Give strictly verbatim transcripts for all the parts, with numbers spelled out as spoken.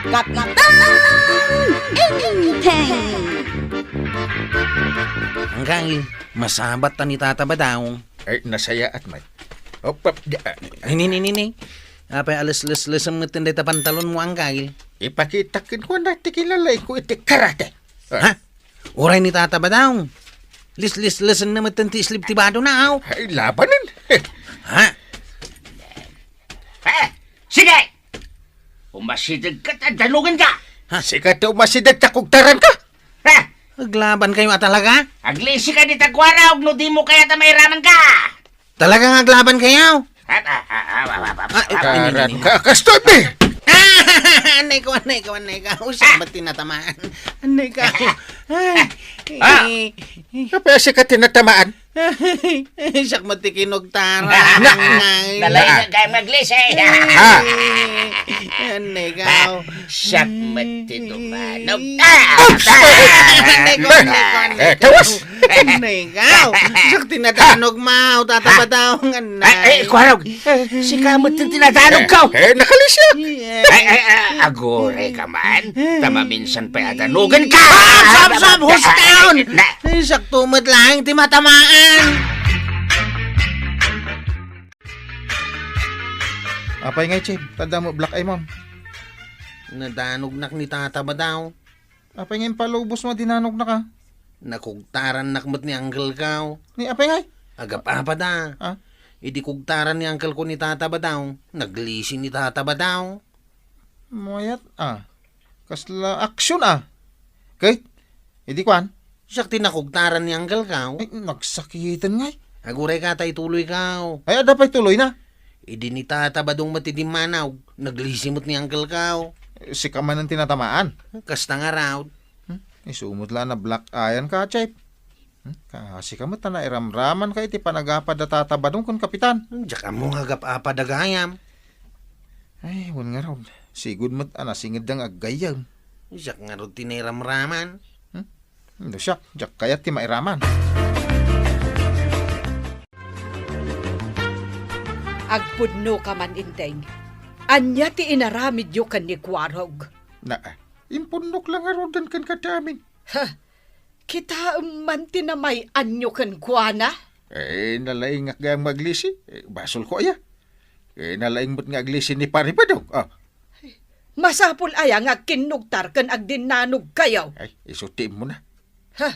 Kapitan Enteng! Anggail, masabat ta ni Tata Badong. Ay, nasayaat met. Op, op, da, Nini, nini, nini. Apay a leslesem met dayta pantalonmo, Anggail? Ipakitak kenkuana ti kinalaingko iti karate. Ah. Ha? Uray ni Tata Badong. Leslesem met ti sleeve ti badona, aw. Ay, labanen. Ha? Eh, sige! Umasideg ka ta danugen ka! Ha? Sika ti umasideg ta kugtaran ka! Ha? Aglaban kayo a talaga? Aglisi ka dita kuara, no dimo kayat a mairaman ka! Talagang aglaban kayo? Ah, ah, ah, ah, ah, ah, ah, Ah, eh, ah, ini, ini, ini. Ka, kastoy, be! Ah, anay ko, anay ko, anay ko. Usa Ah! ba tinatamaan? Anay ka. Ay, Ah! eh, eh. Kapasi ka tinatamaan? Siak met ti kinugtaran. Na- Nalaing ka maglisi. Ha? Anay ka. Siak met ti dumanog. Ah! Oops! Anay ko, anay ko, anay Eh, ko. Kawas! Anay ka. Siak ti nadanog, maw, Tata Badong, anay. Ay, ay, kuarog. Sika met ti nadanog ko. Eh, eh, nakalisiak. Ay, ay, ay, aguray ka man. Ta maminsan pay a danugen ka. Sab, sab, sab, hustaon. Na- Ay, siak to met laeng ti matamaan. Apay ngay, Cheb? Tadda mo black eye mo. Nadanognak ni Tata Badong. Apay ngay, impalubos mo, dinanognak, a? Nakugtarannak met ni Uncle Kao. Ni apay ngay? Agap-apa da. Ah? Idi kugtaran ni Uncle ko ni Tata Badong, naglisi ni Tata Badong. Mayat, ah. Kasla aksyon, ah. Kay, idi kuan? Siak ti nakugtaran ni Uncle Kao. Ay, nagsakiten ngay. Aguray ka, tay tuloy kao. Ay, adda pay tuloy na. Idi ni Tata Badong met ti dimmanog, naglisi met ni Uncle Kao. Eh, sika manen ti natamaan. Kasta ngarud. Hmm? Isu met la a na-black eyan ka, Chef. Hmm? Kasi ka met a nairamraman ka iti panagapad da Tata Badong ken Kapitan. Diak ammo nga agap-apa da gayam. Ay, wen ngarud. Sigud met a nasingedda nga aggayyem. Siak ngarud ti nairamraman. Hmm? No siak, diak kayat ti mairaman. Agpudno ka man, Enteng. Ania ti inaramidyo ken ni Kuarog? Na, impudnok la ngaruden ken kadamin. Ha? Kitaem man ti namay-anyo kenkuana? Eh, nalaingak gayam maglisi. Eh, basolko aya. Eh, nalaing met nga aglisi ni Pari Badong. Ah. Masapul aya nga agkinnugtar ken agdinnanogkayo? Ay, isu ti immuna. Ha?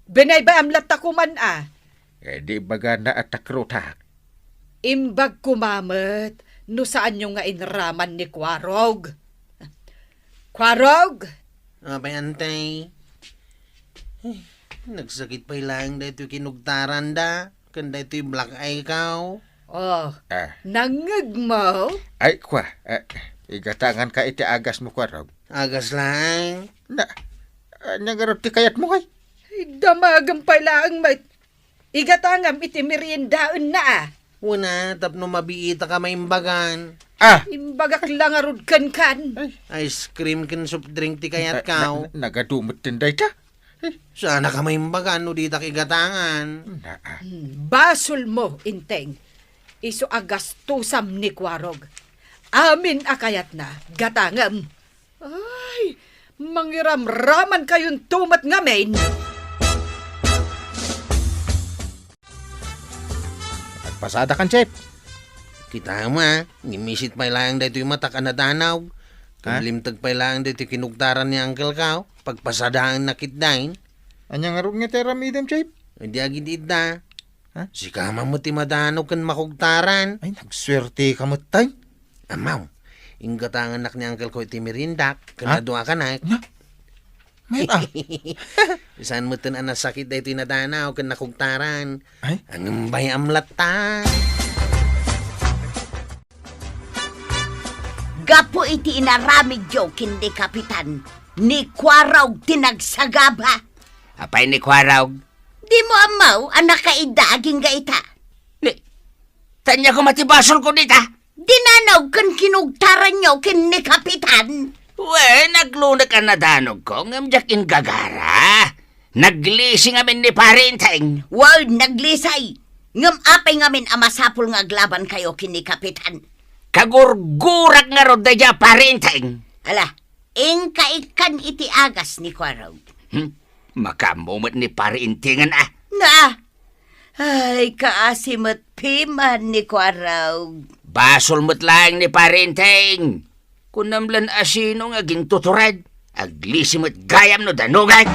Binaybay-am latta koman a. Eh, di ibagana a takrotak. Imbag koma met no saanyo nga inraman ni Kuarog. Kuarog! Apay, Antay? Ay, nagsakit pay laeng daytoy kinugtaranda ken daytoy black eye ko. Oh, Ah. nangngegmo? Ay, kua, eh, igatangan ka iti agas mo, Kuarog. Agas laeng? Na, ania ngarud ti kayat mo, ngay? Ay, damagem pay laeng met. Igatangam iti meriendaenna a. Wen a, tapno mabiitak a maimbagan. Ah! Imbagak la ngarud kenkan. Ay. Ice cream ken soft drink ti kayat Na-, kao. na-, nagadu met ten dayta. Eh. Saanak a maimbagan no ditak igatangan. Na, ah. Hmm, basolmo, Enteng. Isu a gastosam ni Kuarog. Amin a kayatna, gatangem. Ay, mangiramraman kayonto met ngamin. Agpasadakan, Chef. Kitam a, ngimmisit pay laeng daytoy matak a nadanaw. Ha? Ken limteg pay laeng daytoy kinugtaran ni Uncle Kao. Pagpasadaennak ketdin. Ania ngarud nga ti aramidem, Chef? Idi agid-idda. Ha? Sika man met ti madanaw ken makugtaran. Ay, nagsuerteka met tay. Ammo, inggatangannak ni Uncle Kao iti meriendak, ken Ha? nadua kanak. Na? Mayat a. Saan metten a nasakit daytoy nadanaw ken nakugtaran. Ay? Ngem bay-am latta. Gapu iti inaramidyo ken ni Kapitan, ni Kuarog ti nagsagaba. Apay ni Kuarog? Dimo ammo a nakaidda agingga ita? Ni, ania koma ti basolko dita? Dinanaw ken kinugtaranyo ken ni Kapitan. Wen, aglunek a nadanogko, ngem diak inggagara. Naglisi ngamin ni Pari Enteng. Wen, naglisi. Ngem apay ngamin a masapul nga aglabankayo ken ni Kapitan? Kagurgurak ngarud daydiay a Pari Enteng. Ala, Inka ikkan iti agas ni Kuarog. Hmm? Makaammo met ni Pare Intingen, a. Na! Ay, kaasi met piman ni Kuarog. Basol met laeng ni Pare Inteng. Kunam lan asino nga agintutured. Aglisi met gayam no danogek.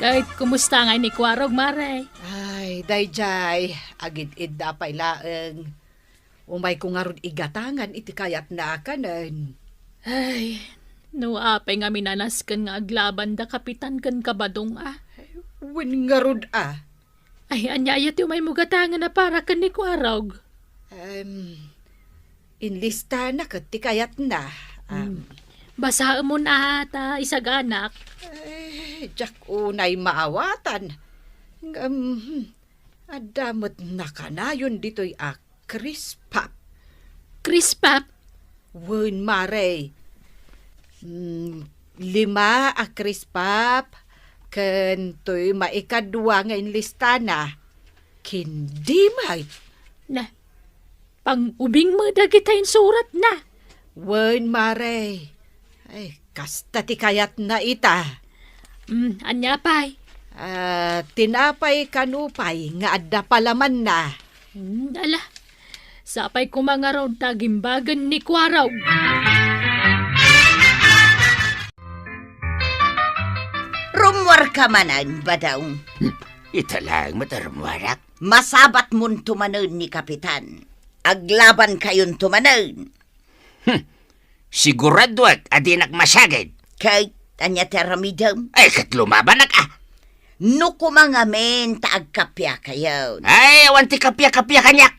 Ket kumusta ngay ni Kuarog, Mare? Ay, daydiay, agid-idda pay laeng. Umayko ngarud igatangan iti kayatna a kanen. Ay, no apay nga minanasken nga aglaban da Kapitan ken Kabadong, a. Wen ngarud, a. Ay, ania aya ti umaymo gatangen a para ken ni Kuarog? Em, inlistana ket ti kayatna. Am. Hmm. Basaemon a ta isaganak. Eh, diak unay maawatan. Ngem, hmm, adda met nakanayon ditoy a Crisp Pop. Crisp Pop? Wen, Mare. Mm, lima a Crisp Pop, ken toy maikadua nga inlistana, Candy Mart. Na, pang-ubing met dagita insuratna. Wen, Mare. Ay, kasta ti kayatna ita. Mm, ania pay? Ah, tinapay kano pay nga adda palamanna. Mm, ala, sapay koma ngarud ta agimbagen ni Kuarog. Rummuarka manen, Badong. Hmm, ita laeng met a rummuarak. Masabatmonto manen ni Kapitan. Aglabankayonto manen. Hmm. Siguradoak a dinak masagid. Ket ania ti aramidem? Ay, ket lumabanak, a. No koma ngamin ta agkapiakayon. Ay, awan ti kapiakapia kaniak.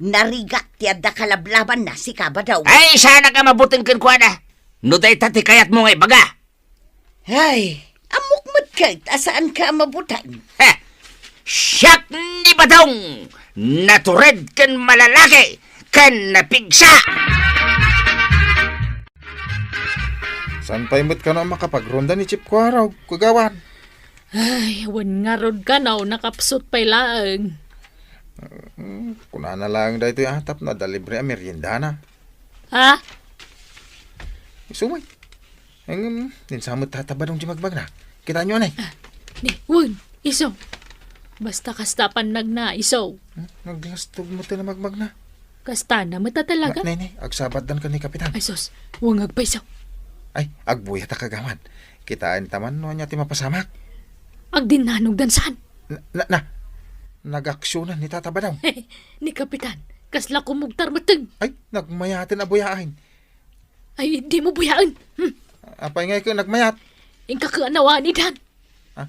Narigat ti adda kalablabanna, sika, Badong. Ay, saanak a mabuteng kenkuana. No dayta ti kayatmo nga ibaga. Ay, ammok met ket a saanka a mabuteng. Heh! Siak ni Badong, natured ken malalaki, ken napigsa! Saan pay met kano a makapagronda ni Chief Kuarog, Kagawad? Ay, wen ngarud kano, nakapsut pay laeng. Hmm, kunana laeng daytoy a tapno adda libre a meriendana. Ha? Isu met. Ngem, ninsamet Tata Badong ti magbagna. Kitaenyo, anay. Ah, ni, wen, isu. Basta kasta pannagna, isu. Hmm? Naglastog met ti magbagna. Kastana met a talaga. Na, nay, nay, agsabatdan ken ni Kapitan. Ay, sus, wen agpayso. Ay, agbuyat a, Kagawad. Kitaenta man no ania ti mapasamak. Agdinnanogdan saan? Na, na, na. Nagaksionan ni Tata Badong. Ni Kapitan, kasla kumugtar metten. Ay, nagmayaten a buyaen. Ay, dimo buyaen. Hmm. Apay ngay ket nagmayat? Inka ket a nawanidan. Ah,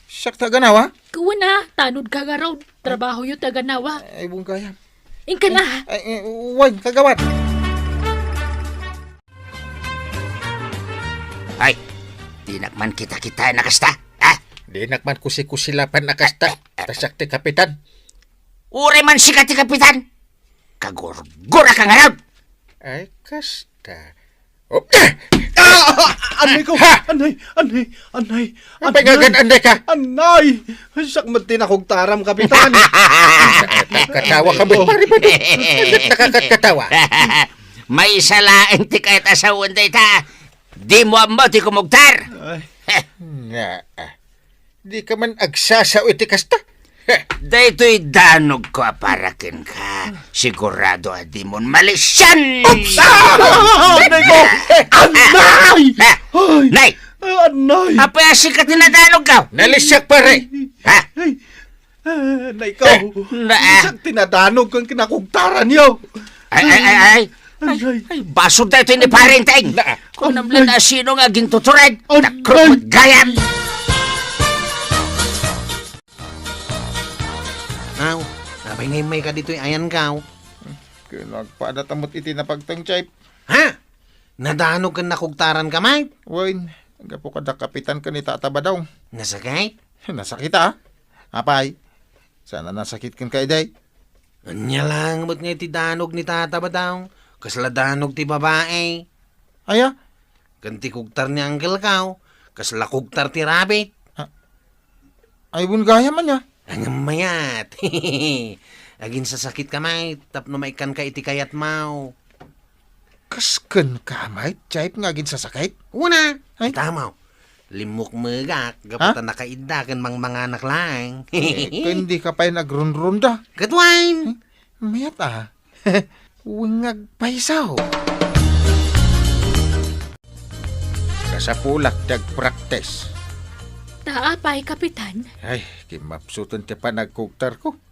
siak ti aganawa? Kuwan a, tanod ka ngarud. Trabahoyo ti aganawa. Ay, bungkayam. Inka na. Ay, ay, wen, Kagawad. Ay, dinak man kita-kitaen a kasta, ha? Dinak man kusikusilapan a kasta. Ta siak ti kapitan. Uray man sika ti kapitan. Kagurgura ka ngarud. Ay, kasta. Oh. Ah, ah, ah, anay ko. Ha? Anay, anay, anay. Apay nga agan-anay ka? Anay! Siak met ti nakugtaram, Kapitan. Katawa ka met, pare, pare. Nakakatkatawa. Maysa laeng ti kayat a sawen dayta. Dimo ammo ti kumugtar. Ay. Nga, ah. Dika man agsasao iti kasta. Daytoy danogko a para kenka. Sigurado a dimon malisian. Oops! Ah! Anay ko! Anay! Ah! Ay! Nay! Ah, anay! Apay a sika ti nadanogko? Nalisiak, pare. Ha? Ay! Ah, anay ko! Na, ah. Siak ti nadanogko ken kinakugtaranyo. Ay, ay, ay, ay. Ay, ay, ay. Ay, basol daytoy ni Pare Inteng. Na. Kunam lang na sino nga agintutured. Ay, nakrukot ay. Gayam. Aw, apay nga immayka ditoy ayankaw? Ken nagpaadata met iti napagteng, Chief. Ha? Nadanog ken nakugtaran ka, Mike? Wen, gapu kada kapitan ken ni Tata Badong. Nasakit? Nasakit, a? Apay, saan a nasakit kenka idi? Ania lang met nga iti danog ni Tata Badong, kasla danog ti babai. Aya? Ken ti kugtar ni Uncle Kao, kasla kugtar ti rabbit. A-, ay, wen gayam ania? Ngem mayat. Aginsasakitka met tapno maikkanka iti kayatmo. Kas kenka met, Jaip, nga aginsasakit? Una, ay, kitamo. Limmukmegak gapu, ha? Ta nakaidda ken mangmanganak laeng. Eh, ken dika pay nagrunrunda. Ket wen? Eh, mayat a. Wen nga agpayso. Kasapulak ti agpraktis. Ta apay, Kapitan? Ay, kimmapsuten ti panagkugtarko.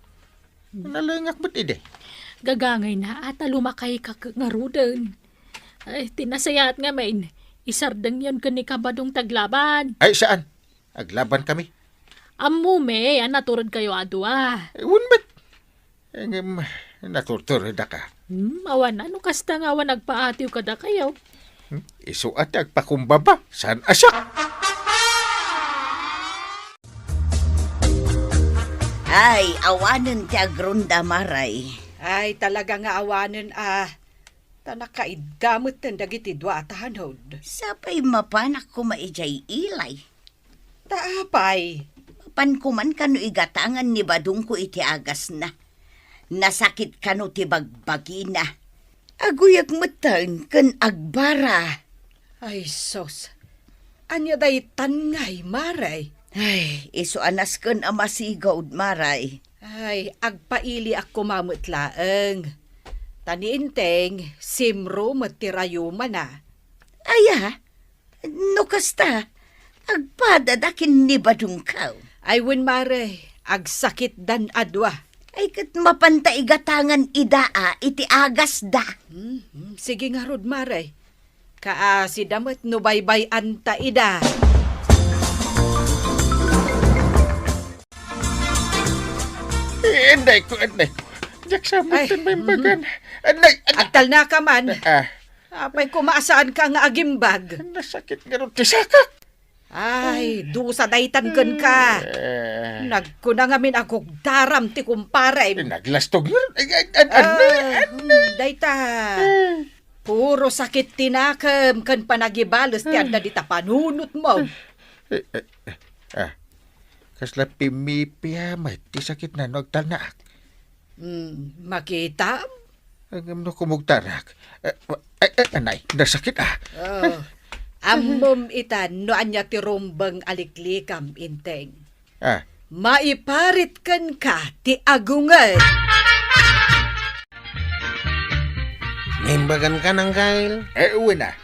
Nalengak met idi. Gagangayna a ta lumakayka ngaruden. Ay, ti nasayaat ngamin, isardengyon ken ni Kabadong ti aglaban. Ay, saan? Aglaban kami. Ammom a naturedkayo a dua. Eh, wen met. Ngem, naturturedaka. Hmm, awan a no kasta nga awan agpaatiw kadakayo. Hmm? Isu a ti agpakumbaba, saan a siak? Ay, awanen ti agrunda, Maray. Ay, talaga nga awanen a. Ta nakaidda metten dagiti dua a tanod. Sapay mapanak koma idiay ilay. Ta apay? Mapan koman kano igatangan ni Badongko iti agasna. Nasakit kano ti bagbagina. Aguyag metten ken agbara. Ay, sus. Ania daytan ngay, Maray? Ay, isu a nasken a masigud, Maray. Ay, agpailiak koma met laeng. Ta ni Enteng, simro met ti rayumana. Aya, no kasta, agpadada ken ni Badongko. Ay wen, Maray, agsakitdan a dua. Ay, ket mapanta igatangan ida a iti agasda. Hmm, hmm, sige ngarud, Maray. Kaasida met no baybay-anta ida. Eh, anay ko, anay ko. Diak sa metten maimbagan. Anay, anay. Agtalnaka man. Ah. Apay koma a saanka nga agimbag? Nasakit ngarud ti sakak. Ay, dusa daytan kenka. Eh. Nagkuna ngamin a kugdaram ti kumparem. Eh, naglastog ngarud. Ay, ay, an-, anay, ah, anay. Dayta. Eh. Puro sakit ti nakem ken panagibales ti adda dita panunotmo. Eh, eh, eh, ah. Kasla pimipia met ti sakitna no agtalnaak. Hmm, makitam? Ngem no kumugtarak. Eh, wa-, eh, eh, anay, nasakit a. Oh. Ammom ita no ania ti rumbeng a liklikam, Enteng. Ah. Maiparit kenka ti agunged. Naimbaganka, Angkel? Eh, wen a.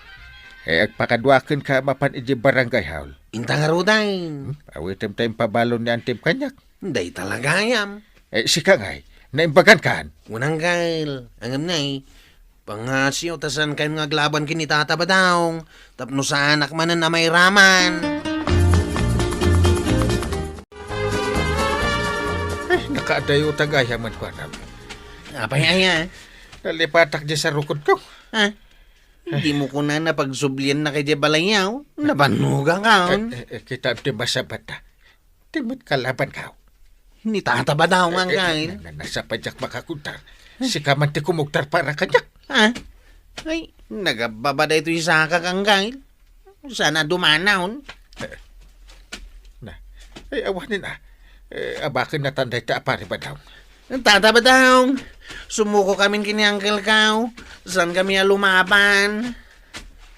Eh, agpakadua kenka mapan idiay barangay hall. Inta ngaruden. Hmm? Awitem ta impabalon ni Antib kaniak. Dayta la gayam. Eh, sika ngay, naimbagankan? Wen, Angkel, ngem nay, pangngasiw ta saankayon nga aglaban ken ni Tata Badong, tapno saanak manen a mairaman. Eh, nakaadayo ta gayam, kuanam. Apay aya? Nalipatak di sarukodko. Ha? Dimo kunana pagsubliannak idiay balayyo? Nabannoganka. Eh, eh, eh, kitaem ti masapata. Ti met kalabanko. Ni Tata Badong, eh, eh, Angkel. Na, na, nasapa diak makakugtar. Sika man ti kumugtar para kaniak. Ah? Ay, nagababa daytoy sakak, Angkel. Saan a dumanaw. Eh, na. Ay, awanen a. Eh, abaken natan dayta a Pari Badong. Tata Badong, sumukokamin ken ni Angkelko. Saankami a lumaban.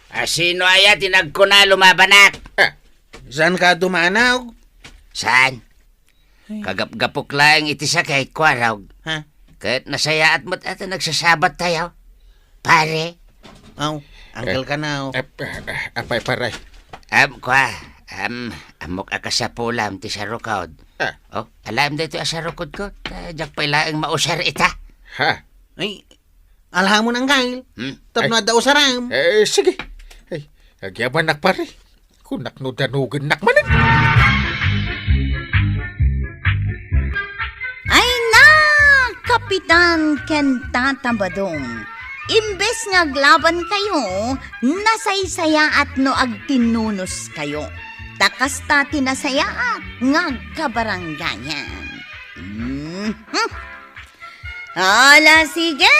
A, sino aya ti nagkuna a lumabanak? Ah. Saanka a dumanaw? Saan? Ay. Kagapgapok laeng iti sakit, kuarog. Ha? Ket nasayaat met a ta nagsasabattayo. Pare. Aw, Angkelko. Eh, eh, eh, apay, pare? Am, kua, am, ammok a kasapulam ti sarukod. Ah. Oh, alaem daytoy a sarukodko, ta diak pay laeng mausar ita. Ha? Ay, alhamon, Angkel. Hmm? Tapno adda usaram. Eh, sige. Ay, agyamannak, pare. Kunak no danogennak manen. Ay na, Kapitan ken Tata Badong. Imbes nga aglabankayo, nasaysayaat no agtinnunoskayo. Ta kasta ti nasayaat nga agkabarangayan. Mhm. Ala, sige!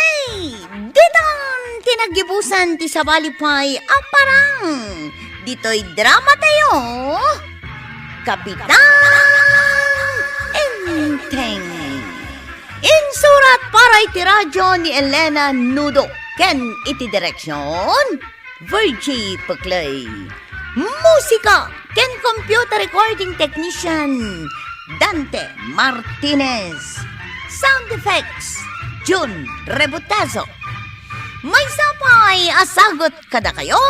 Ditan ti naggibusan ti sabali pay a parang ditoy drama tayo, Kapitan Enteng. Insura Iti radyo ni Elena Nudo ken iti direksyon, Virgie Peclay. Musika ken computer recording technician, Dante Martinez. Sound effects, Jun Rebotazo. Maysa pay a sagut kadakayo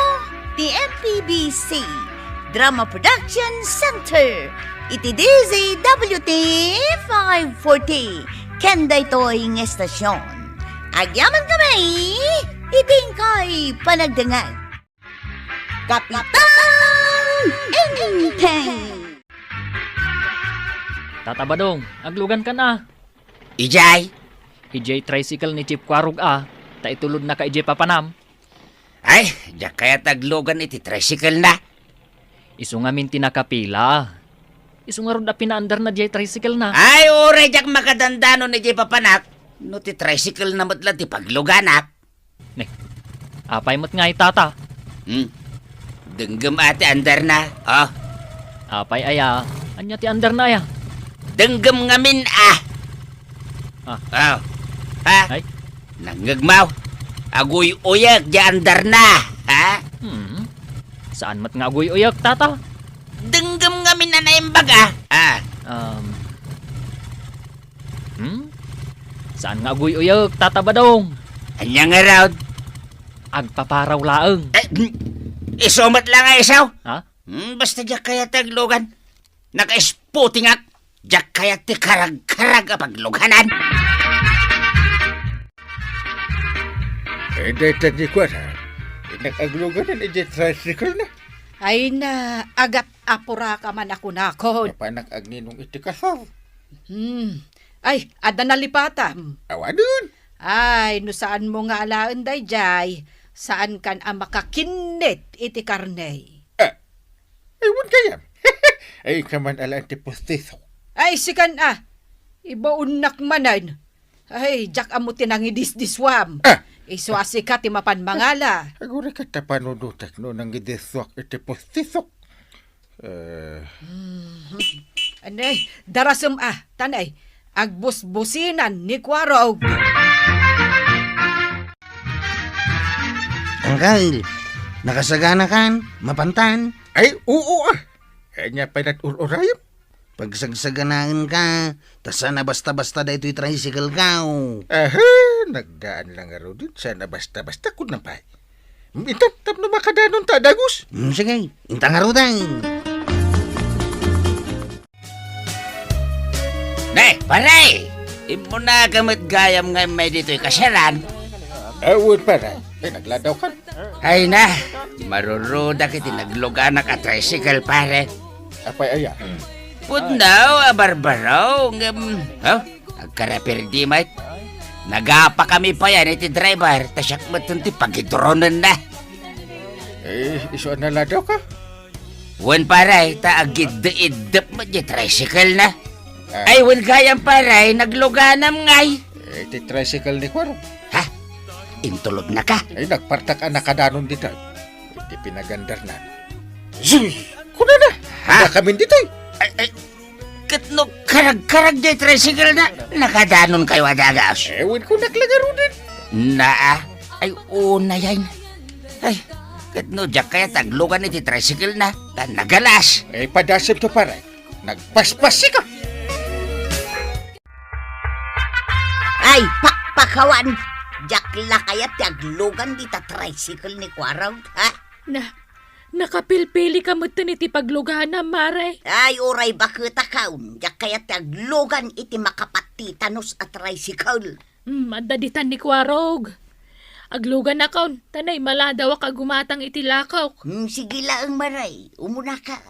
ti M P B C Drama Production Center iti D Z W T five forty ken daytoy nga estasyon. Agyaman kami iti inkay panagdengngeg. Kapitan Enteng! Tata Badong, aglugankan a. Ijay? Ijay tricycle ni Chief Kwarog a, ta itulodnaka ijay papanam. Ay, diak kayat aglugan iti tricycle na. Isu ngamin ti nakapila. Isu ngarud a pinaandarna diay tricycle na. Ay, uray diak makadandanon ijay papanak no ti tricycle na met la ti pagluganak. Ne, apay met ngay, Tata? Hmm. Denggem a ti andarna, oh. Apay aya? Ania ti andarna aya? Denggem ngamin a. Ah. Oh. Ha? Ay? Nangngegmo? Aguy-uyek diay andarna, ha? Hmm. Saan met nga aguy-uyek, Tata? Denggem ngamin a naimbag a. Ah. Um. Hmm? Saan nga aguy-uyek, Tata Badong? Ania ngarud? Agpaparaw laeng. Eh, hmm. Isu met la nga isu? Ha? Hmm, basta diak kayat ti aglugan. Nakaisputingak. Diak kayat ti karagkarag a pagluganan. Eh, dayta ni kuana, innak agluganan iti tricycle na. Ay na, agat apuraka man a kunakon. Mapanak agninong iti kasar. Hmm. Ay, adda nalipatam. Awanen. Ay, no saanmo nga alaen daydiay, saankan a makakinnit iti karne. Ah, ay, wen gayam. Ay, kaman alaen ti pustiso. Ay, sikan a. Ibaonnak manen. Ay, diak ammo ti nangidisdiswam. Ah. Isu a sika ti mapan mangala. Agurayka ta panunotek no nangidiswak iti pustisok. Eh. Mhm. Anay, darasem a, tanay. Agbusbusinan ni Kuarog. Angkel, nakasaganakan, mapantan? Ay, oo, ah. Ania pay nat-ur-urayem? Pagsagsaganaenka, ta saan a basta-basta daytoy tricycle-ka, o. Aha, nagdaan la ngaruden, saan a basta-basta, kunam pay. Intan, tapno makadanonta a dagus. Hmm, sige, intan ngaruden. Ne, pare! Immunaka met gayam nga immay ditoy kasiran. Awan, pare. Eh, nagladawkan. Ay na, marurudak iti nagluganak a tricycle, pare. Apay aya? Pudno a barbaro, ngem, ha? Agkarapirdi met. Nagapakami payen iti driver, ta siak metten ti pagidronenna. Eh, isu a naladawka? Wen, pare, ta agidde-iddep met ti tricycle na. Ah. Ay, wen gayam, pare, nagluganam ngay. Eh, ti tricycle ni Kuarog. Ha? Intulodnaka? Ay, nagpartak a nakadanon dita. Iti pinagandarna. Zuy! Kunana! Ha? Nakamin ditoy! Ay, ay, ket no karag-karag diay tricycle na, nakadanonkayo a dagus? Eh, wen kunak la ngaruden. Naa, ay, unay, ay. Ay, ket no diak kayat aglugan iti tricycle na, ta nagalas. Eh, padasem to, pare. Nagpaspas sika. Ay, pakpakawan! Diak la kayat ti aglugan dita tricycle ni Kuarog, ha? Na, nakapilpili ka metten iti pagluganam, mare. Ay, uray baketakon, diak kayat ti aglugan iti makapattitanos a tricycle. Hmm, adda ditan ni Kuarog. Agluganakon, ta naimaladawak a gumatang iti lakok. Hmm, sige laeng, mare. Umunakan.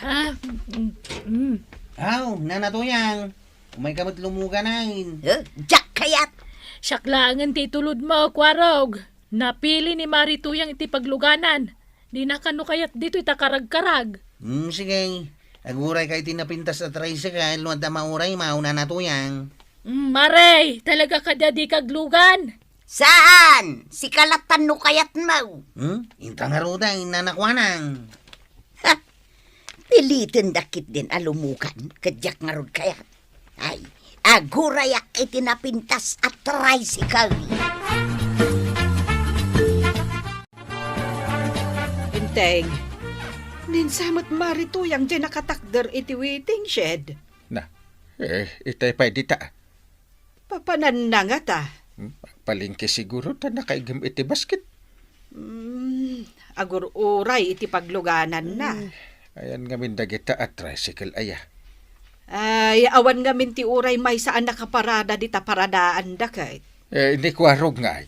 Ah, mm, mm. Aw, Nana Tuyang. Umayka met lumuganan. Eh, diak kayat. Siak laengen ti itulodmo, Kuarog. Napili ni Mari Tuyang iti pagluganan. Dina kano kayat ditoy ta karagkarag. Hmm, sige. Agurayka iti napintas a tricycle no adda mauraymo, Nana Tuyang. Hmm, Mare, talaga kadi a dika aglugan? Saan? Sika latta no kayatmo. Hmm? Inta ngaruden, Nana Kuanang. Ha! Pilitendak ketdin a lumugan, ket diak ngarud kayat. Ay, Agurayak iti napintas a tricycle. Enteng, ninsa met Mari Tuyang diay nakatakder iti waiting shed? Na, eh, itay pay dita. Papananna ngata? Hmm, palengke siguro ta nakaigem iti basket. Hmm, agur-uray iti paglugananna. Hmm, ayan ngamin dagita a tricycle aya. Ay, awan ngamin ti uray maysa a nakaparada dita paradaanda ket. Eh, ni Kuarog ngay?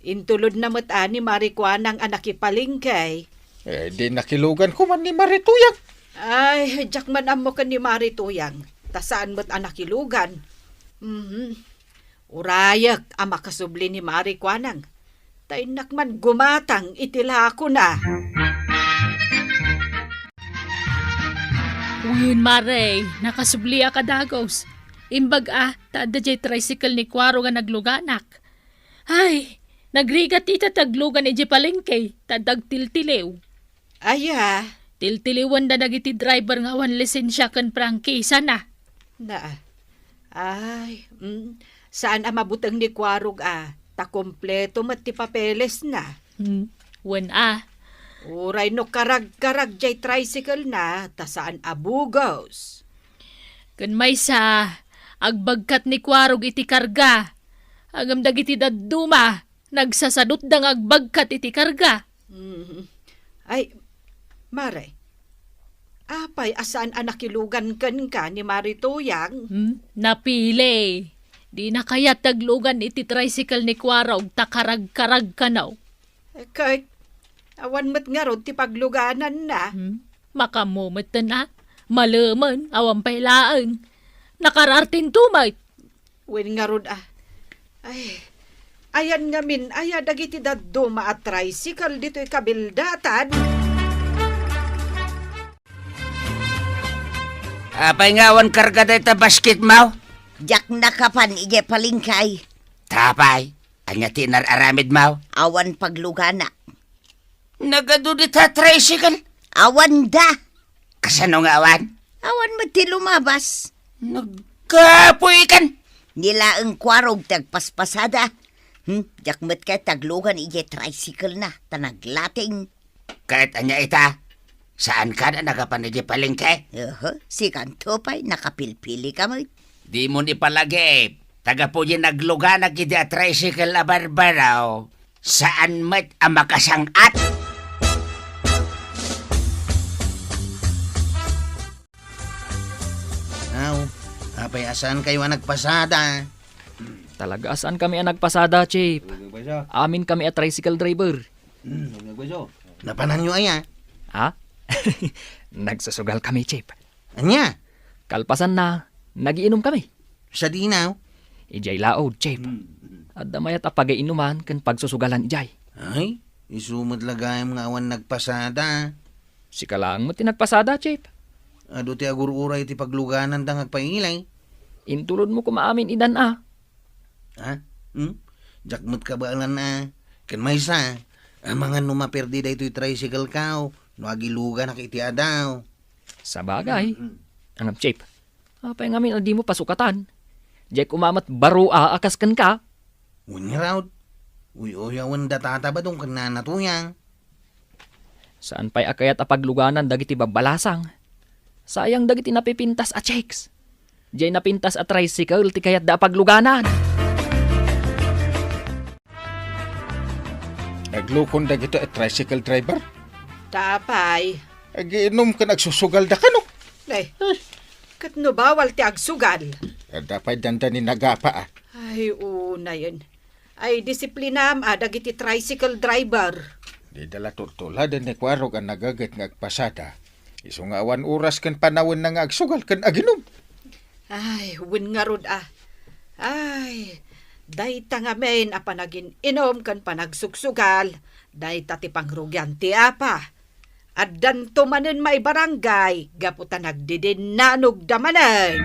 Intulodna met a ni Mari Kuanang a nakipalengke. Eh, di nakilugan koman ni Mari Tuyang. Ay, diak man ammo ken ni Mari Tuyang, ta saan met a nakilugan. Mhm. Urayek a makasubli ni Mari Kuanang, ta innak man gumatang iti lakona. Wen, Mare, nakasubli a kadagus. Imbag a, ta adda jay tricycle ni Kuarog a nagluganak. Ay, nagrigat ita ti aglugan idiay palengke, ta adda agtiltiliw. Aya? Tiltiliwenda dagiti driver nga awan lisensia ken prangkisana. Na, ay, mm, saan a mabuteng ni Kuarog a, ta kompleto met ti papelesna. Hmm, wen a. Uray no karagkarag jay tricycle na, ta saan a bugos. Ken maysa, agbagkat ni Kuarog iti karga. Ngem dagiti dadduma, nagsasadutda nga agbagkat iti karga. Mm. Ay, Mare, apay a saan a nakilugan kenka ni Mari Tuyang? Hmm? Napili. Dina kayat ti aglugan iti tricycle ni Kuarog ta karagkarag kano. Ket awan met ngarud ti paglugananna. Hmm? Makammometen a. Malemen, awan pay laeng. Nakarartinto met. Wen ngarud a. Ay, ayan ngamin aya dagiti dadduma a tricycle ditoy kabildatan? Apay nga awan karga dayta basketmo? Diak nakapan idiay palengke. Tapay, ania ti inar-aramidmo? Awan paglugana. Nagadu dita tricycle? Awan da. Kasano nga awan? Awan met ti lumabas. Nagkapuy kan. Ni laeng Kuarog ti agpaspasada. Hmm, diak met kayat ti aglugan idiay tricycle na, ta naglating. Ket ania ita? Saan ka na nakapan idiay palengke? Oho, sikanto pay, nakapilpili ka met. Dimo ni palagip, ta gapu diay nagluganak idiay a tricycle a barbaro, saan met a makasang-at. Aw, apay a saan kayo a nagpasada? Talaga a saan kami a nagpasada, Chief. Amin kami a tricycle driver. Napananyo aya? Ha? Nagsusugal kami, Chief. Ania? Kalpasanna, nagiinom kami. Sadino? Idiay laod, Chief. Adda mayat a pagainuman ken pagsusugalan idiay. Ay, isu met la gayam nga awan nagpasada. Sika laeng met ti nagpasada, Chief. Adu ti agur-uray ti paglugananda nga agpailay. Intulodmo koma amin idan a. Ha? Hmm? Diak met kabaelan a. Ken maysa, amangan no maperdi daytoy tricycle ko, no agiluganak iti adaw. Sabagay. Mm-mm. Ngem, Chief, apay ngamin a dimo pasukatan? Diay koma met baro a kas kenka. Wen ngarud, uy-uyawen da Tata Badong ken Nana Tuyang. Saan pay a kayat a pagluganan dagiti babbalasang. Sayang dagiti napipintas a chicks. Diay napintas a tricycle ti kayatda a pagluganan. Naglukon dagita a tricycle driver? Ta apay? Agiinom ken agsusugalda kano? Ne, ket no bawal ti agsugal? Adda pay dandani nagapa a. Ay, unayen. Ay, disiplinam a dagiti tricycle driver. Dida la tultuladen ni Kuarog a nagaget nga agpasada. Isu nga awan oras ken panawenna nga agsugal ken aginom. Ay, wen ngarud a. Ay, dayta ngamin a panagin-inom ken panagsugsugal, dayta ti pangrugian ti Apa. Addanto manen maibarangay gapu ta nagdidinanogda manen.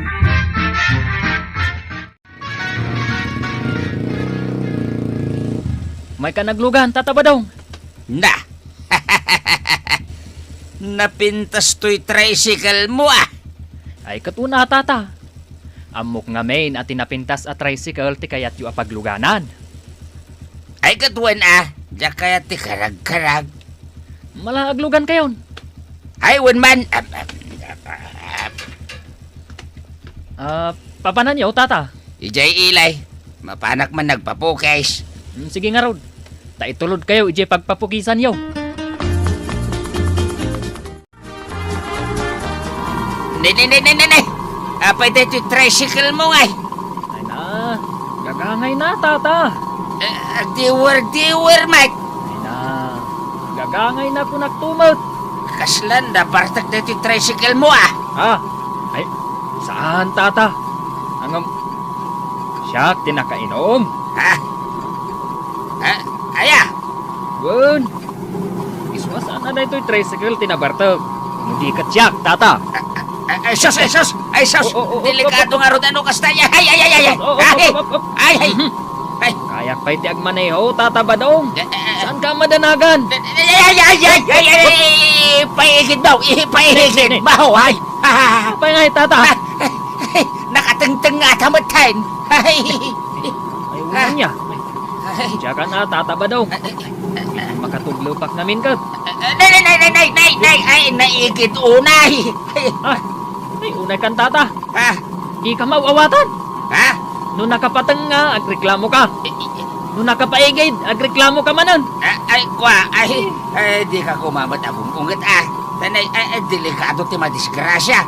Mayka naglugan, Tata Badong? Na! Napintas toy tricycle mo, ah! Ay, ket una, Tata. Ammok ngamin a ti napintas a tricycle ti kayatyo a pagluganan. Ay, ket wen a, diak kayat ti karagkarag. Mala aglugan kayon. Ay, wen man. Ap, ap, ap, ap. Ah, papananyo, tata? Idiay ilay. Mapanak man nagpapukis. Hmm, sige ngarud. Ta itulod kayo idiay pagpapukisanyo. Ne, ne, ne, ne, ne, ne. Apay daytoy tricycle mo ngay? Ay na, gagangay na, tata. Eh, agdiwer-diwer, Mike. Ay na, gagangay na kunak tumet. Kaslan da partek daytoy tricycle mo, ah. Ha? Ay, saan, tata? Angam, siak ti nakainom. Ha? Ah, aya? Wen, iswa sana daytoy tricycle ti nabartek. No di ket siak, tata. Ah, ah, ay, sus, ay, sus, ay, sus. Oh, oh, oh, oh, delikado oh, oh. Ngarud ano kasta. Ay, ay, ay, ay, ay. Oh, oh, oh, ay, oh, oh, oh. Ay, ay. Mhm. Ay. Kayak pay ti agmaneho, Tata Badong. Eh, eh, eh. Saan ka madanagan? Ay, ay, ay, ay, ay, ay, ay, ay, ipaigid mo, ipaigid mo, ay. Pay ngay, tata. Ay, nakatengteng nga atamet, hen. Ay. Ay, unay niya. Ay. Diak na, Tata Badong. Ay, ay, ay, ay. Makatuglepak ngamin ket. Ay, nay, nay, nay, nay, nay, nay, ay, naigid unay. Ah, ay, unay kan, tata. Ha? Di ka maaw-awatan. Ha? No nakapateng nga, agreklamo ka. Eh, eh, eh. No nakapaigid, agreklamo ka manen. Ah, ay, kwa, ay, eh, di ka kumamat abungkong ket, ah. Tanay, ay, ay, delikado ti madisgrasya.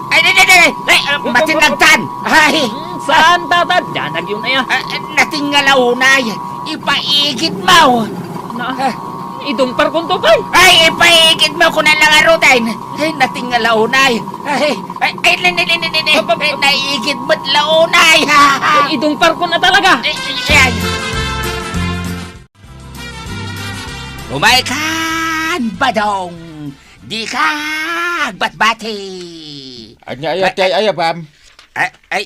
Ay, di, di, di, di, ay, ah, matinagtan. Ay. Hmm, saan, tata? Danag yun, ay, ah. Ah, ah, natingala unay. Ipaigid mo. Na, ah. Idungpar kunto pay. Ay, ipaigid mo, kuna lang aruten. Ay, natingala unay. Ay, ay, ay, ni, ni, ni, ni, ni, ni. Ap, ap, ap. Ay, naigid met launay. Ay, idungpar ko na talaga. Ay, ay, ay. Umay kan, Badong. Di ka agbatbati. Anya, ay, ay, ay, ay, bam. Ay, ay.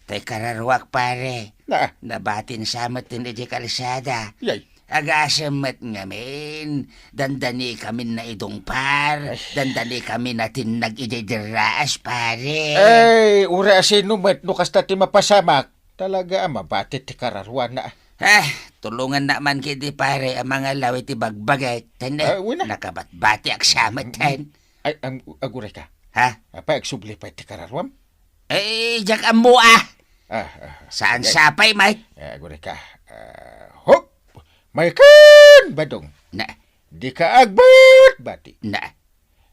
Tay kararuak, pare. Na. Nabatin sa met din iti kalsada. Yay. Agasem met ngamin, dandani kami naidungpar, ay. Dandani kami natinnag idiay derraas, pare. Ay, uray asino met no kasta ti mapasamak, talaga a mabati ti kararuana. Ah, tulongannak man ketdi, pare, a mangalaw iti bagbagek, ten, ah, wen a. Nakabatbatiak sa met, ten. Ay, am-, aguray ka. Ha? Apay, agsubli pay ti kararuam? Eh, diak ammo, ah. Ah, ah, ah. Saan sapay, Mike? Eh, aguray ka. Ah, hop! Maiken, Badong. Na. Di ka agbatbati. Na.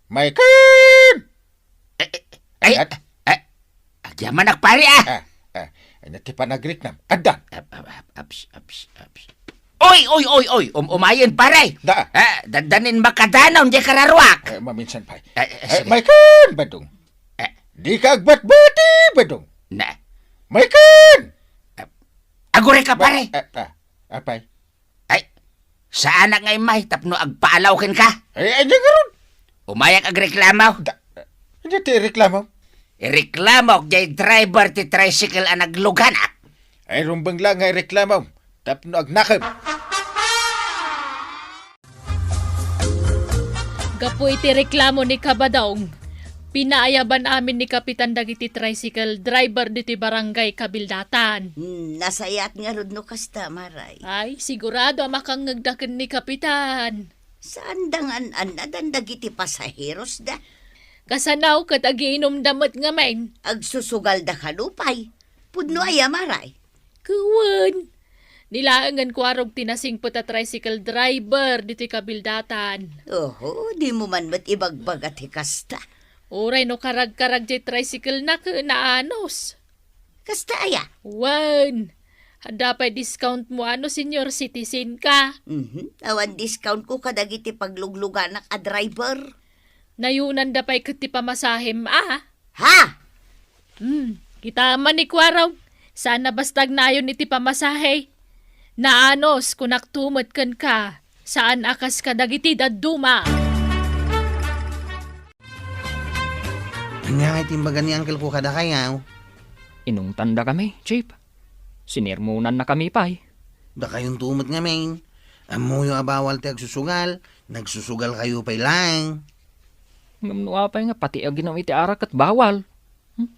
Maiken! Eh, eh, ay, ayan. Eh, agyamanak, pare, ah. Ah, ah. Anya ti panagriknam? Adda. Ap, ap, ap, aps, aps, aps. Oy, oy, oy, oy! Um-, umayen, pare! Da. Ah, dandanin makadanon, diay kararuak. Eh, maminsan pay. Eh, eh, eh, sige. Maiken, Badong. Eh. Di ka agbatbati, Badong. Na. Maiken! Ah, aguray ka, pare. Ah, ah, apay? Ay, saanak nga immay tapno agpaalaw kenka. Ay, anya ngarud? Umayak agreklamo. Da, anya ti ireklamo? Ireklamok diay driver ti tricycle a nagluganak. Ay, rumbeng lang nga ireklamo tapno agnakem. Gapu iti reklamo ni Kabadong, pinaayaban amin ni Kapitan dagiti tricycle driver ditoy barangay Kabildatan. Hmm, nasayaat ngarud no kasta, Maray. Ay, sigurado a makangngegda ken ni Kapitan. Saan da nga an-annadan dagiti pasaherosda? Kasano ket agiinumda met ngamin? Agsusugalda kano pay? Pudno aya, Maray? Wen. Ni laengen kuarog ti nasingpet a tricycle driver ditoy Kabildatan. Oho, dimo man met ibagbaga ti kasta. Uray no karagkarag diay tricycle-na ket naanus. Kasta aya? Wen. Adda pay discount mo a no senior citizen ka. Mhm. Awan discount ko kadagiti paglugluganak a driver. Nayonanda pay ket ti pamasahem a. Ha? Hmm, kita man ni Kuarog, saan a basta agnayon iti pamasahe. Naanus, kunak to met kenka, saan a kas kadagiti dadduma. Ania ngay ti imbaga ni uncle ko kadakayo? Inungtandakami, Chief. Sinirmonannakami pay. Dakayon to met ngamin. Ammoyo a bawal ti agsusugal, nagsusugalkayo pay laeng. Ngem no apay nga pati aginom iti arak ket bawal? Hmm?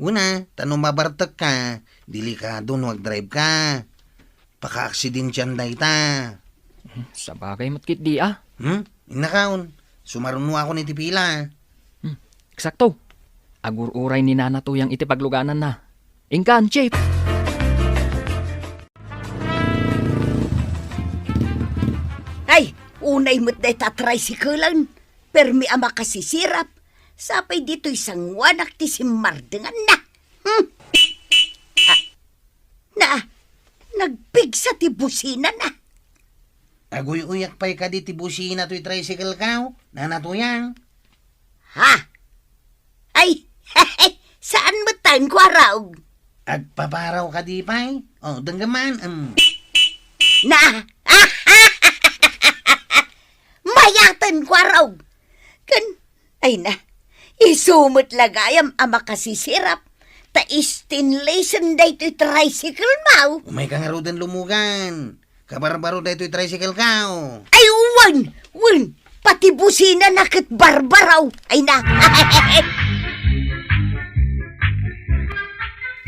Una, ta no mabartekka, delikado no agdrive ka. Pakaaksidentian dayta. Hmm, sabagay met ketdi, a. Hmm? Innakaon, sumarunoakon iti pila. Hmm, eksakto. Agur-uray ni Nana Tuyang iti paglugananna. Inkan, Chief. Ay, unay met dayta a tricycle-en. Permi a makasisirap. Sapay ditoy sangoanak ti simmardenganna. Hmm. Ah, na, nagpigsa ti businana. Aguy-uyak pay kadi ti busina toy tricycle-kaw, Nana Tuyang? Ha? Ay, saan met tayon, Kuarog? Agpaparaw kadi pay? O, denggeman, em. Na, mayaten, Kuarog. Ken, ay na, isu met la gayam a makasisirap, ta stainless-en daytoy tricycle-mo. Umayka ngaruden lumugan. Kabarbaro daytoy tricycle-kaw. Ay, wen, wen, pati businana ket barbaro. Ay na.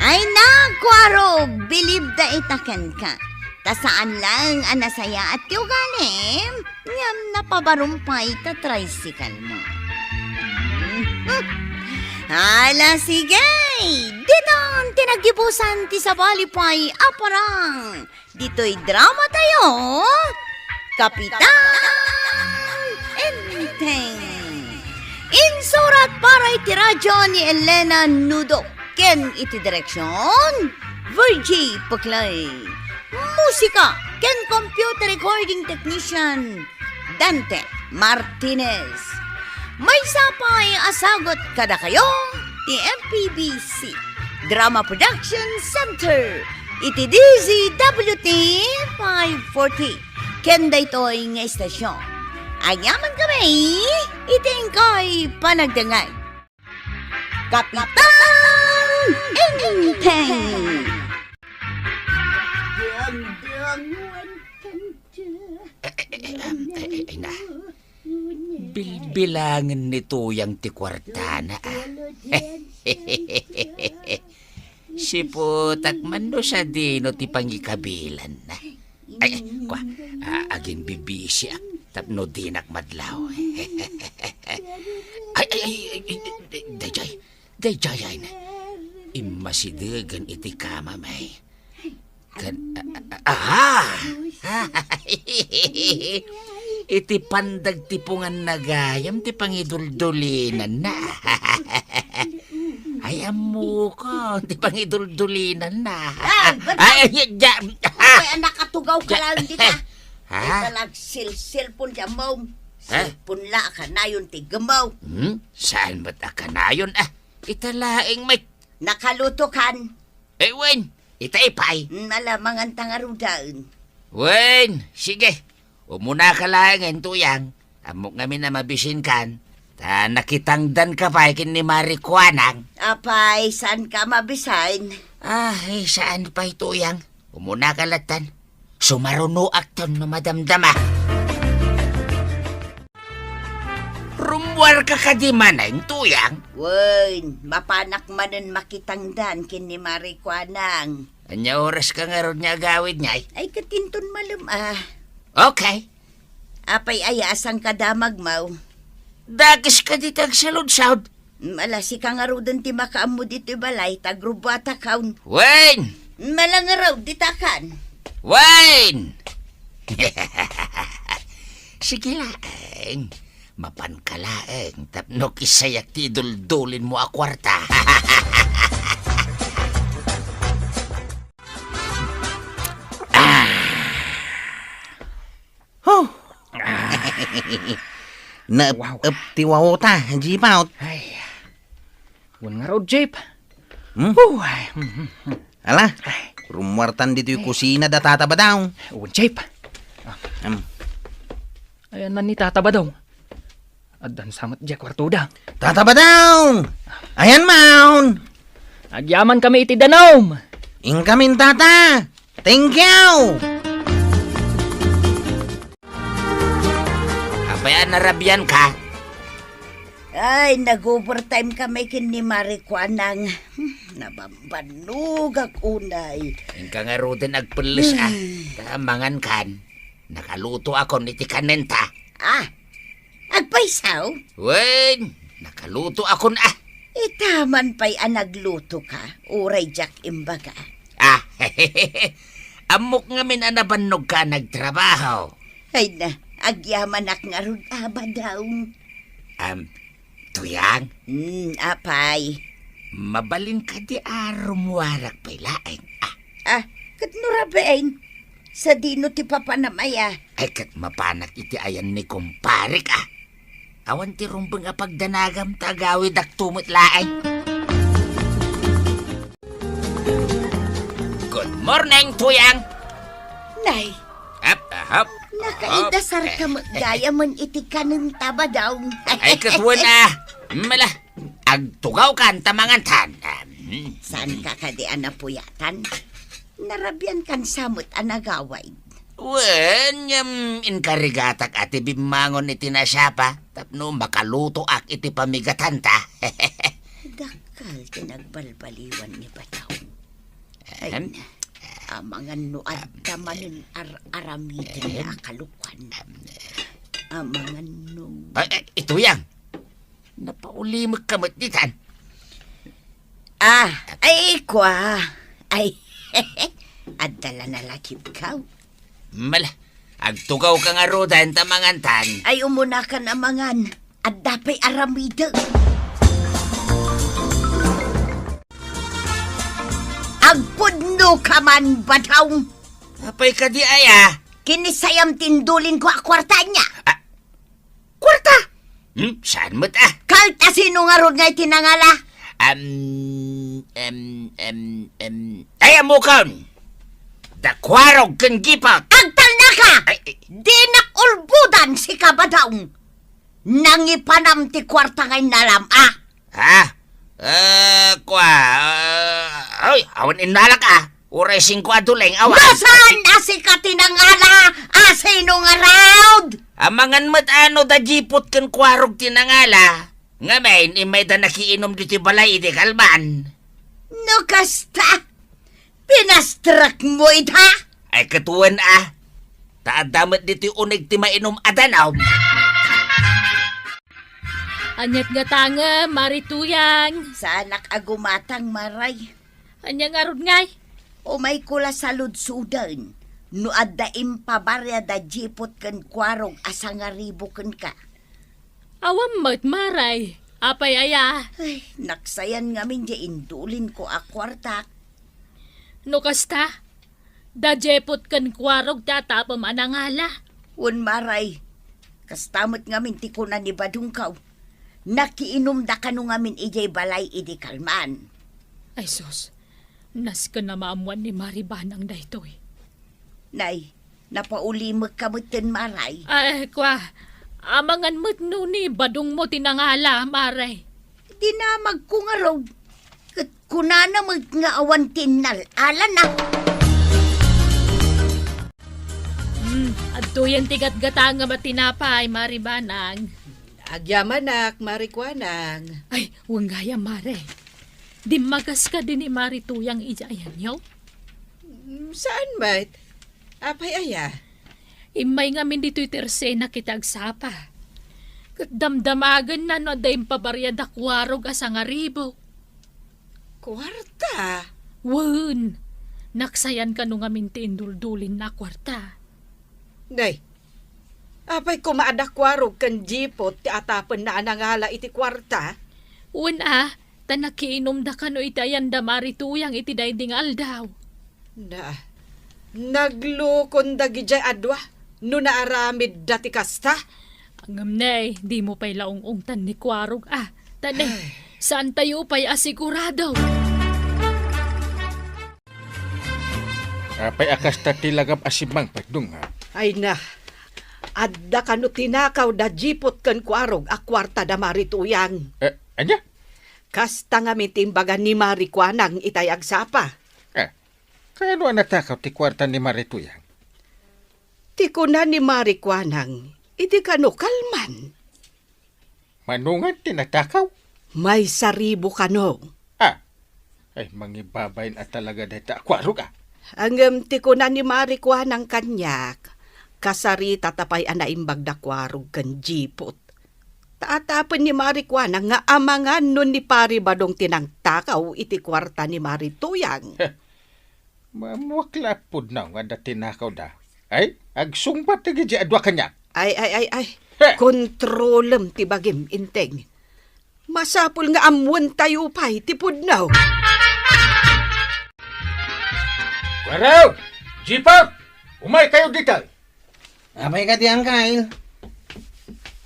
Ay na, Kuarog, bilib da ita kenka. Ta saan laeng a nasayaat ti ugalim, ngem napabarum pay ta tricycle-mo. Ala, sige, ditan ti naggibusan ti sabali pay a parang ditoy dramatayo, Kapitan Enteng. Insurat para iti radyo ni Elena Nudo ken iti direksion, Virgie Peclay. Musika ken computer recording technician, Dante Martinez. Maysa pay a sagut kadakayo ti M P B C Drama Production Center iti D Z W T five forty. Ken daytoy nga istasyon, agyaman kami iti inkay panagdengngeg. Kapitan Enteng. Ay, ay, ay, ay, ay, na. Bilbilangen ni Tuyang ti kuartana, a. Siputak man no sadino ti pangikabilanna. Ay, ay, kua, a, agimbibisiak tapno dinak madlaw. Ay, ay, ay, ay, ay, daydiay, daydiay, ay na. Immasidegen iti kamam, ay. Ken, a, a, aha! Iti pandagtipunganna gayam ti pangiduldulinanna. Ay, ammokon ti pangiduldulinanna. Ay, ba't ay, ay, ay, ay, anak, atugaw ka lang dita. Ha? Ita nagsilsilpon ti ammom. Ha? Silpon la a kanayon ti gummaw. Hmm? Saan met a kanayon, a? Ita laeng met. Nakaluto kan. Eh, wen, ita ipay. Hmm, ala, mangan ta ngaruden. Wen, sige. Umunaka laengen, Tuyang. Ammok ngamin a mabisinkan. Ta nakitangdanka pay ken ni Mari Kuanang. Apay, saanka a mabisin? Ah, eh, saan pay, Tuyang. Umunaka lattan. Sumarunoakton no madamdama. Rummuarka kadi manen, Tuyang? Wen, mapanak manen makitangdan ken ni Mari Kuanang. Ania oraska ngarud nga agawid ngay? Ay, ket inton malem, a. Okay. Apay aya a sangka damagmo? Dakes kadi ti agsaludsod. Mm, ala, sika ngaruden ti makaammo ditoy balay, ta agrubbuatakon. Wen! Mm, ala ngarud, ditakan. Wen! Sige laeng. Mapanka laeng tapno kisayak ti iduldulinmo a kuarta. Ah. Huh. Naep-ep ti wawota, Jeep out. Ay. Wen ngarud, Jeep. Hmm? Huh, ay. Hmm, hmm, hmm. Ala, ay. Rummuartan ditoy kusina da Tata Badong. Wen, Jeep. Ah. Hmm. Ayan na ni Tata Badong. Addan sa met diay kuartoda. Tata Badong! Ayan maun! Agyaman kami iti danum! Inkamin, Tata! Thank you! Apay a narabian ka? Ay, nag-overtime kami ken ni Mari Kuanang. Hmm, nabambanogak unay. Inka ngaruden agpelles, ah. Hmm. Ta mangankan. Nakalutoakon iti kanenta. Ah, agpaysaw? Wen, nakalutoakon, ah. Itaman pay a naglutoka, uray diak imbaga. Ah, ammok ngamin a nabannogka nagtrabaho. Ay na, agyamanak ngarud, ah, Badong. Am, Tuyang? Hmm, apay? Mabalin kadi a rummuarak pay laeng, ah. Ah, ket no rabiin, sadino ti papanam aya? Ay, ket mapanak iti ayan ni kumparek, ah. Awan ti rumbeng a pagdanagam ta agawidak to met laeng. Good morning, Tuyang! Nay, Hap, hap, nakaidasar hap. Ka met gayamen iti kanenta, Badong. Ay, ket wen, ah. Mala, agtugawkan ta mangantan. Hmm. Saanka kadi a napuyatan? Narabiankan sa met a nagawid. Wen, ngem inkarigatak a ti bimmangon iti nasapa tapno makalutoak iti pamigatanta. Dakkel ti nagbalbaliwan ni Badong. Ay, ahem. Amangan no adda manen ar-aramiden nga akalukan. Amangan no. Ay, ay, ituyang. Napaulimekka met ditan. Ah, ay, kwa. Ay, adda la nalakipkaw. Mala, agtugawka ngaruden ta mangantan. Ay, umunakan a mangan. Adda pay aramidek. Agpudno ka man, Badong. Apay kadi aya? Kinisayam ti indulinko a kuarta ania. Ah, kuarta? Hmm, saan met, ah? Kalta sino ngarud nga iti nangala? Am, em, em, em. Ay, ammokon. Da Kuarog ken Jipot. Agtalnaka! Ay, ay. Dinak ulbodan, sika, Badong. Nangipanam ti kuarta nga innalam, ah. Ha? Eh, kua, eh, ay, awan innalak, ah. Uray singko a duleng, awan. No saan a sika ti nangala, a sino ngarud? Amangan met a no da Jipot ken Kuarog ti nangala. Ngamin, immayda nakiinom ditoy balay idi kalman. No kasta, pinastrakmo ita? Ay, ket wen, ah. Ta adda met ditoy uneg ti mainom a danum. Aniat gatangem, Mari Tuyang? Saanak a gumatang, Maray. Ania ngarud ngay? Umayko la saludsoden no adda impabaria da Jipot ken Kuarog a sangaribu kenka. Awan met, Maray. Apay aya? Ay, naksayan ngamin diay indulinko a kuartak. No kasta, da Jepot ken Kuarog ti atapem a nangala. Wen, Maray, kasta met ngamin ti kuna ni Badongko. Nakiinumda kano ngamin idiay balay idi kalman. Ay sus, nasken a maammoan ni Mari Banang daytoy. Nay, napaulimekka metten, Maray. Ay, kua, amangan met no ni Badongmo ti nangala, Maray. Dinamagko ngarud, ket kunana met nga awan ti innal-alana. Hmm, adtoyen ti gatgatangem a tinapay, Mari Banang. Agyamanak, Mari Kuanang. Ay, wen gayam, Mare. Dimmagas kadi ni Mari Tuyang idiay ayanyo? Mm, saan met? Apay aya? Immay ngamin ditoy tersenak iti agsapa. Ket damdamagenna no adda impabaria da Kuarog a sangaribu. Kuarta? Wen, naksayan kano ngamin ti induldulinna a kuarta. Nay, apay koma a da Kuarog ken Jipot ti atapenna a nangala iti kuarta? Wen a, ta nakiinumda kano iti ayan da Mari Tuyang iti daydi nga aldaw. Na, naglukon dagidiay a dua no naaramidda ti kasta? Ngem ne, dimo pay la ung-ungtan ni Kuarog a. Ta ne, ay, saantayo pay a sigurado. Apay a kasta ti langam a simmangpet, Dong, ha? Ay na, adda kano tinakaw da Jipot ken Kuarog a kuarta da Mari Tuyang. Eh, ania? Kasta ngamin ti imbaga ni Mari Kuanang itay agsapa. Eh, kano a natakaw ti kuarta ni Mari Tuyang? Ti kuna ni Mari Kuanang, idi kano kalman. Mano nga ti natakaw? Maysa ribu kano. Ah, ay, mangibabain a talaga dayta a kuarok, ah. Ngem ti kuna ni Mari Kuanang kaniak, kasarita ta pay a naimbag da Kuarog ken Jipot. Ta atapen ni Mari Kuanang nga amangan no ni Pari Badong ti nangtakaw iti kuarta ni Mari Tuyang. Heh, maammoak la a pudno nga adda tinakawda. Ay, agsungbat dagiti adua kaniak. Ay, ay, ay, ay. Heh! Kontrolem ti bagim, Enteng. Masapul nga ammoentayo pay ti pudno. Kuarog! Jipot! Umaykayo ditoy! Apay kadi, Angkel?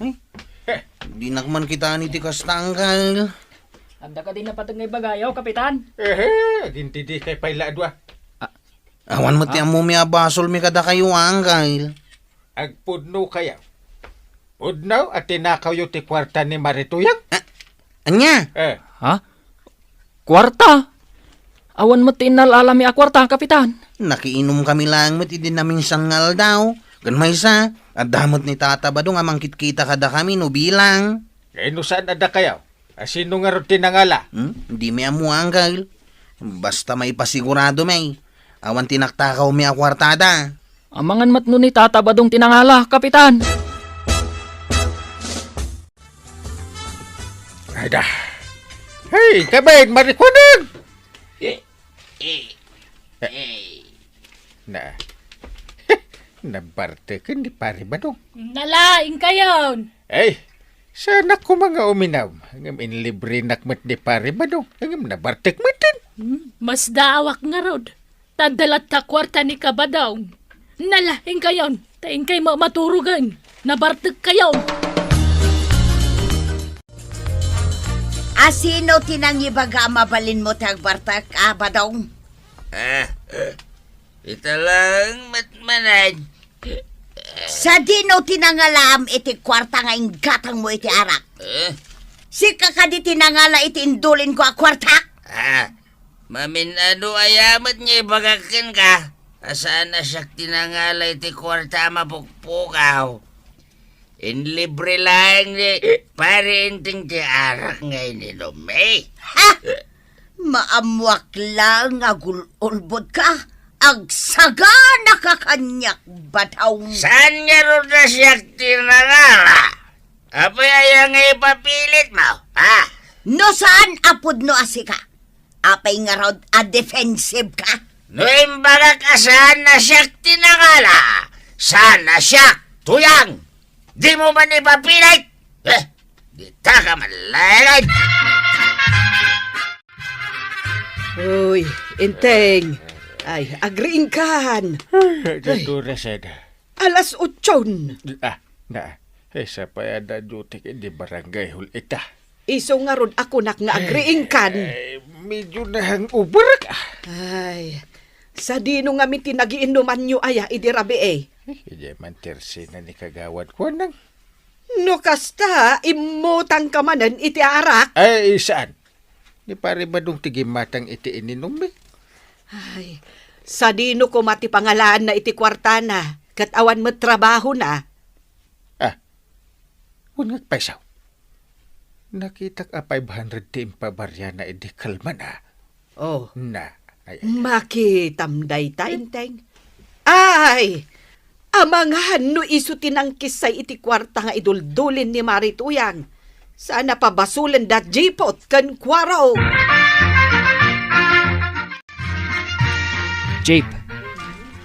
Ay, heh, dinak man kitaen iti kasta, Angkel. Adda kadi napateg nga ibagayo, Kapitan? Ehe, agintidikay pay la a dua. A-, awan met ti ammomi a basolmi kadakayo, Angkel. Agpudnokayo. Pudno a tinakawyo ti kuarta ni Mari Tuyang? A-, ania? Eh. Ha? Kuarta? Awan met ti innal-alami a kuarta, Kapitan. Nakiinumkami laeng met idi naminsan nga aldaw. Ken maysa, adda met ni Tata Badong a mangkitkita kadakami no bilang. Kay no saan a dakayo, a sino ngarud ti nangala? Hmm? Dimi ammo, Angkel. Basta maipasiguradomi, awan ti nangtakawmi a kuartada. Amangan met no ni Tata Badong ti nangala, Kapitan. Ay da. Hey, kabit, Mari Kuanang! Eh, eh, eh. Na. Nabarteken ni Pari Badong. Nalaing kayon. Ay, saanak koma nga uminum. Ngem inlibrenak met ni Pari Badong. Ngem nabartek met din. Hmm, masdaawak ngarud. Ta adda latta kuarta ni Kabadong. Nala, inkayon, ta inkay ma-, maturogen. Nabartek kayo. A sino ti nangibaga a mabalinmo ti agbartek, a, Badong? Ah, eh, ita laeng met manen. Sadino ti nangalaam iti kuarta nga inggatangmo iti arak? Eh? Sika kadi ti nangala iti indulinko a kuarta? Ah, mamin-adu aya met nga ibagak kenka, a saan a siak ti nangala iti kuarta a mapukpukaw. Inlibre laeng ni Pari Enteng ti arak nga ininummi. Ha? Maammoak laeng nga agul-ulbodka, agsaganaka kaniak, Badong. Saan ngarud a siak ti nangala? Apay aya nga ipapilitmo, ha? No saan a pudno a sika, apay ngarud a defensive ka? No imbagak a saan a siak ti nangala, saan a siak, Tuyang. Dimo man ipapilit! Eh, ditaka man laeng! Uy, Enteng. Ay, agriingkan. Ay, ay. Dito, Reseda. Alas otson. Ah, na. Eh, sa pay adda duty iti barangay hall ita. Isu ngarud a kunak nga agriingkan. Eh, medyo na-hangover ka. Ay, sadino ngamin ti nagiinumanyo aya idi rabii? Eh, idiay man tersena ni Kagawad Kuanang. No kasta, immutangka manen iti arak? Ay, saan? Ni Pare Badong ti gimmatang iti ininummi. Ay, sadino koma ti pangalaanna iti kuartana, ket awan met trabahona? Ah, wen nga agpayso. Nakitak a five hundred ti impabariana idi kalmana. Oh. Na, ay, ay, ay. Makitam dayta, Enteng. Ay! Amangan no isu ti nangkissay iti kuarta nga iduldulin ni Mari Tuyang. Saan a pabasolen da Jipot ken Kuaro. Jip,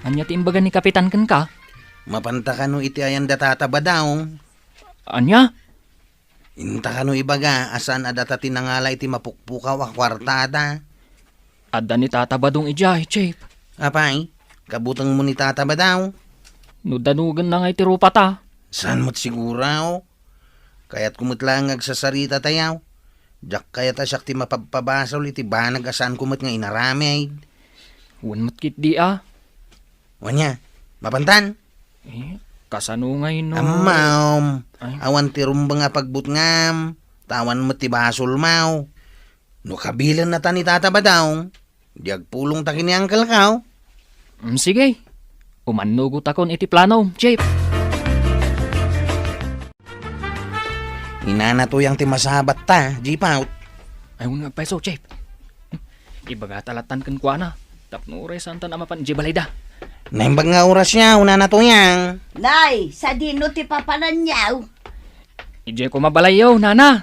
ania ti imbaga ni Kapitan kenka? Mapanta kano iti ayan da Tata Badong? Ania? Inta kano ibaga a saan a data ti nangala iti mapukpukaw a kuartada? Adda ni Tata Badong idiay, Chief. Apay, kabutengmo ni Tata Badong? No danogenna nga iti rupata. Saan met siguro? Kayatko met laeng nga agsasarita tayaw. Diak kayat a siak ti mapabpabasol iti banag a saanko met nga inaramid. Wen met ketdi a. Wen aya, mapantan? Eh, kasano ngay no? Ammom, ay. Awan ti rumbeng a pagbutngam, ta awan met ti basolmo. No kabilenna ta ni Tata Badong, di agpulongta ken ni Uncle ko. Mm, sige. Umannugotakon iti planom, Chief. Nana Tuyang ti masabat ta, Jipaw. Ay, wen nga agpayso, Chief. Ibagata lattan kenkuana, tapno uray saantan a mapan idiay balayda. Naimbag nga oras yaw, Nana Tuyang. Nay, sadino ti papananyaw? Idiay koma balayyo, Nana.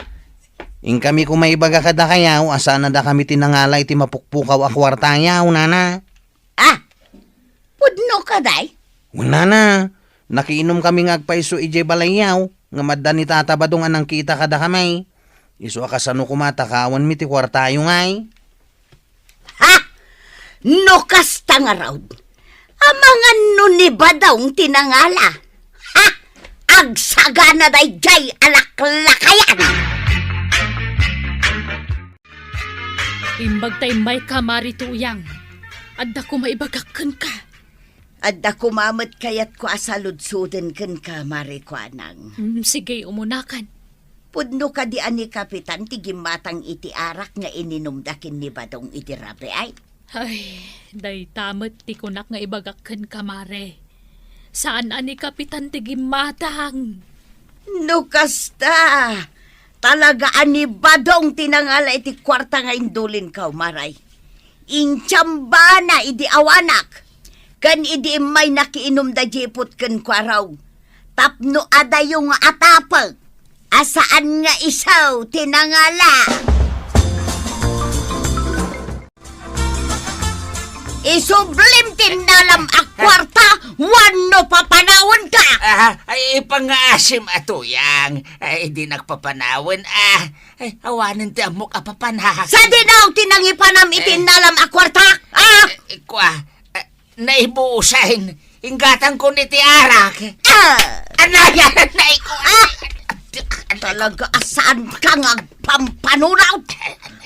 Inkami koma ibaga kadakayaw a saan a dakami ti nangala iti mapukpukaw a kuartayaw, Nana. Ah, pudno ka, day? Wen, Nana, nakiinumkami nga agpayso idiay balayyaw, ngem adda ni Tata Badong a nangkita kadakami. Isu a kasano koma ta kaawanmi ti kuartayo ngay? Ha? No kasta ngarud, amangan no ni Badong ti nangala. Ha? Agsagana daydiay a laklakayan! Imbag ta immayka, Mari Tuyang. Adda koma ibagak kenka. Adda koma met kayatko a saludsoden kenka, Mari Kuanang. Mm, sige, umunakan. Pudno kadi a ni Kapitan ti gimmatang iti arak nga ininumda ken ni Badong idi rabii? Ay, dayta met ti kunak nga ibagak kenka, Mare. Saan a ni Kapitan ti gimmatang. No kasta, talaga a ni Badong ti nangala iti kuarta nga indulinkaw, Maray. Intiambana idi awanak, ken idi immay nakiinumda Jipot ken Kuaraw, tapno adayo nga atapek a saan nga isu ti nangala. Isublim ti innalam a kuarta wenno papanawenka. Ah, ay, ipangaasim a Tuyang. Ay, di nagpapanawen, ah. Ay, awanen ti ammok a papanaw. Sadino ti nangipanam iti innalam a kuarta? Ah! Eh, kua, eh, naibusen. Inggatangko ni ti arak. Ah! Anayan na iko. Ah! Talaga a saanka nga agpampanunot.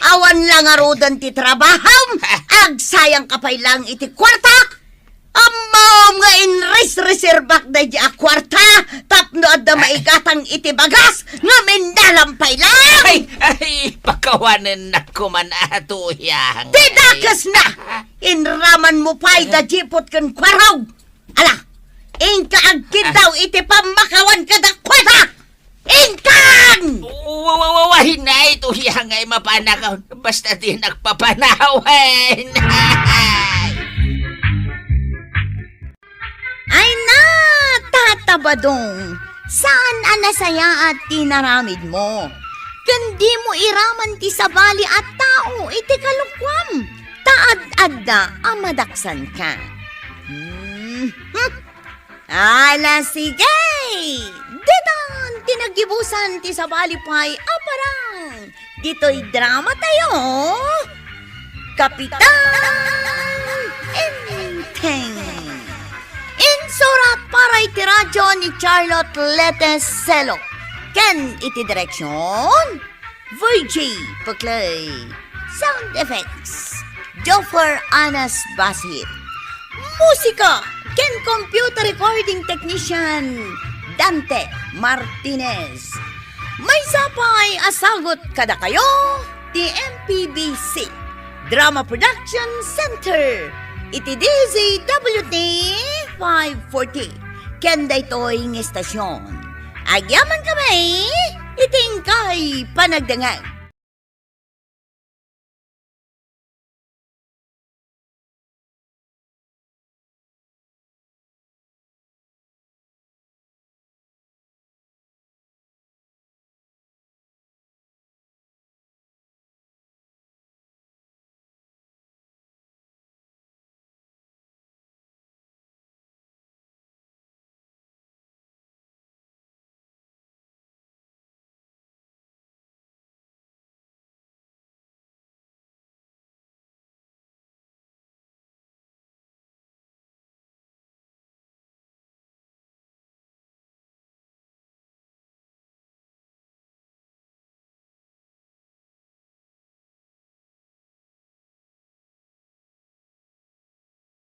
Awan la ngaruden ti trabahom. Agsayangka pay lang iti kuarta. Ammom nga inresreserbak daydi a kuarta tapno adda maigatang iti bagas nga innalampay lang. Ay, ay, pakawanennak koman a Tuyang. Ti dakesna, inramanmo pay da Jipot ken Kuaraw. Ala, inka agkiddaw iti pammakawan kadakuada. Inkan! Wa-, wa-, wa-, wa-, hinay, Tuyang, ay mapanak. Basta di nagpapanawen. Ay na, Tata Badong, saan a nasayaat ti naramidmo. Ken dimo iraman ti sabali a tao iti kalukuam, ta ad-adda a madaksanka. Hmm, hmm. Ala, sige! Ditan ti naggibusan ti sabali pay a parang ditoy drama tayo, Kapitan Enteng. Insurat para iti radyo ni Charlotte Lete Selo. Ken iti direksyon, Virgie Puclay. Sound effects, Joffer Anas Basit. Musika ken computer recording technician, Dante Martinez. Maysa pay a sagut kadakayo ti M P B C Drama Production Center iti D Z W T five forty. Ken daytoy nga istasyon, agyamankami iti inkay panagdengngeg.